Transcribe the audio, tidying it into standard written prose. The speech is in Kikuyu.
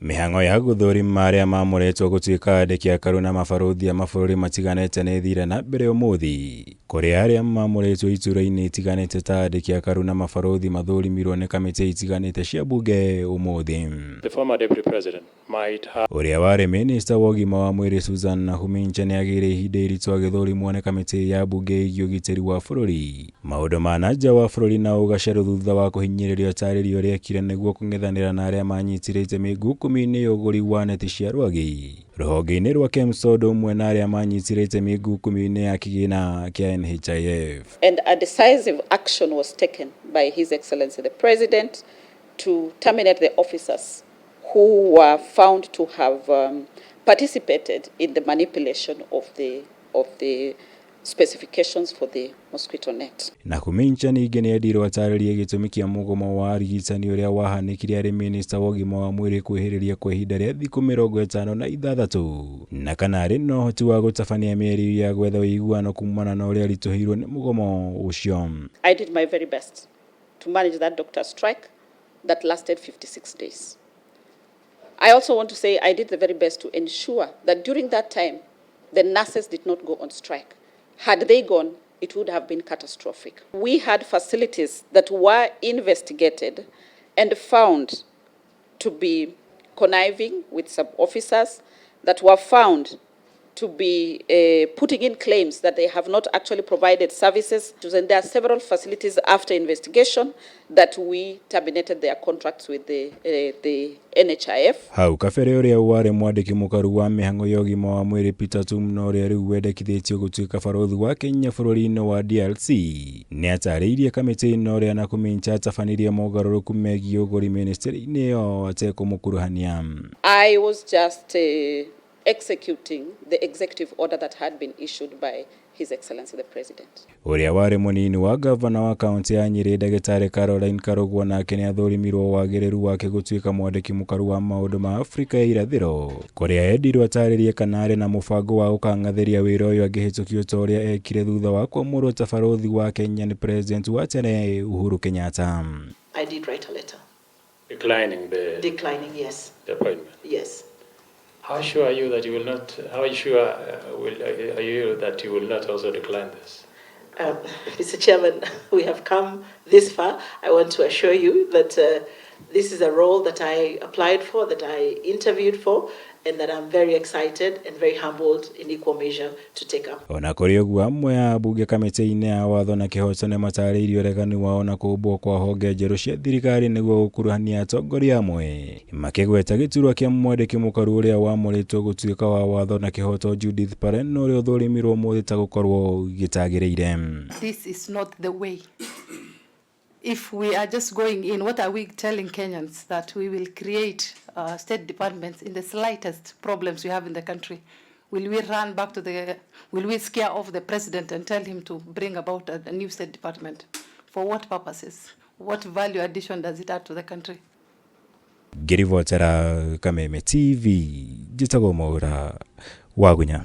Mĩhang'o ya gũthũrima arĩa mamũrĩtwo gũtuĩka andĩki akaru na mabarũthi a mabũrũri matiganĩte nĩ ĩthire na mbere ũmũthĩ, kũrĩa arĩa mamũrĩtwo iturwa-inĩ itiganĩte ta andĩki akaru na mabarũthi mathũrimirwo nĩ kamĩtĩ itiganĩte cia mbunge ũmũthĩ. The former deputy president might have Ũrĩa warĩ minista wa ũgima wa mwĩrĩ Susan Nakhumicha nĩ agĩire ihinda iritũ agĩthũrimwo nĩ kamĩtĩ ya mbunge ĩgiĩ ũgitĩri wa bũrũri, maũndũ ma na nja wa bũrũri na ũgacerũ thutha wa kũhinyĩrĩrio atarĩrie ũrĩa ekire nĩguo kũng'ethanĩra na arĩa manyitire itemi ngukumi-inĩ ya ũgũri wa neti cia rwagĩ rũhonge-inĩ rwa KEMSA ũndũ ũmwe na arĩa manyitire itemi ngukumi-inĩ ya kĩgĩna kĩa NHIF. And a decisive action was taken by His Excellency the President to terminate the officers who were found to have participated in the manipulation of the specifications for the mosquito net. Nakhumicha ningĩ nĩ endirwo atarĩrie gĩtũmi kĩa mũgomo wa arigitani ũrĩa wahanĩkire arĩ minista wa ũgima wa mwĩrĩ kwĩhĩrĩria kwa ihinda rĩa thikũ 56 na kana arĩ na ũhoti wa gũtabania mĩario ya gwetha ũiguano kumana na ũrĩa aritũhĩirwo nĩ mũgomo ũcio. I did my very best to manage that doctor strike that lasted 56 days. I also want to say I did the very best to ensure that during that time, the nurses did not go on strike. Had they gone, it would have been catastrophic. We had facilities that were investigated and found to be conniving with some officers, that were found to be putting in claims that they have not actually provided services. And there are several facilities after investigation that we terminated their contracts with the NHIF. Hau kabere ũrĩa warĩ mwandĩki mũkaru wa mĩhang'o ya ũgima wa mwĩrĩ Peter Tum na ũrĩa rĩu wendekithĩtio gũtuĩka barũthi wa Kenya bũrũri-inĩ wa DRC nĩ atarĩirie kamĩtĩ-inĩ ũrĩa Nakhumicha atabanirie mogarũrũku megiĩ ũgũri ministry-inĩ ĩyo atekũmũkuruhania. I was just executing the executive order that had been issued by His Excellency the President. Ũrĩa warĩ mũnini wa gavana wa kaunti ya Nyĩrĩ ndagĩtarĩ Caroline Karũgwa nake nĩ athũrimirwo wagĩrĩru wake gũtuĩka mwandĩki mũkaru wa maũndũ ma Afrika ya irathĩro kũrĩa endirwo atarĩrie kana arĩ na mũbango wa gũkang'athĩria wĩra ũyũ angĩhĩtũkio ta ũrĩa ekire thutha wa kwamũrwo ta barũthi wa Kenya nĩ president wa tene Uhuru Kenyatta. I did write a letter. Declining the Declining, yes. the appointment. Yes. How sure are you that you will not? How sure are you that you will not also decline this? Mr. Chairman, we have come this far. I want to assure you that this is a role that I applied for, that I interviewed for, and that I'm very excited and very humbled in equal measure to take up. Ona kũrĩ ũguo, amwe a ambunge kamĩtĩ-inĩ ya watho na kĩhoto nĩ matarĩirie ũregani wao na kũmbwo kwa honge njerũ cia thirikari nĩguo gũkuruhania atongoria amwe, makĩgweta gĩturwa kĩa mwandĩki mũkaru ũrĩa wamũrĩtwo gũtuĩka wa watho na kĩhoto Judith Pareno ũrĩa ũthũrimirwo ũmũthĩ ta gũkorwo gĩtagĩrĩire. This is not the way. If we are just going in, what are we telling Kenyans? That we will create state departments in the slightest problems we have in the country? Will we run back to the, will we scare off the president and tell him to bring about a new state department? For what purposes? What value addition does it add to the country? Ngĩribotera Kameme TV, njĩtagwo Mwaura Wagunya.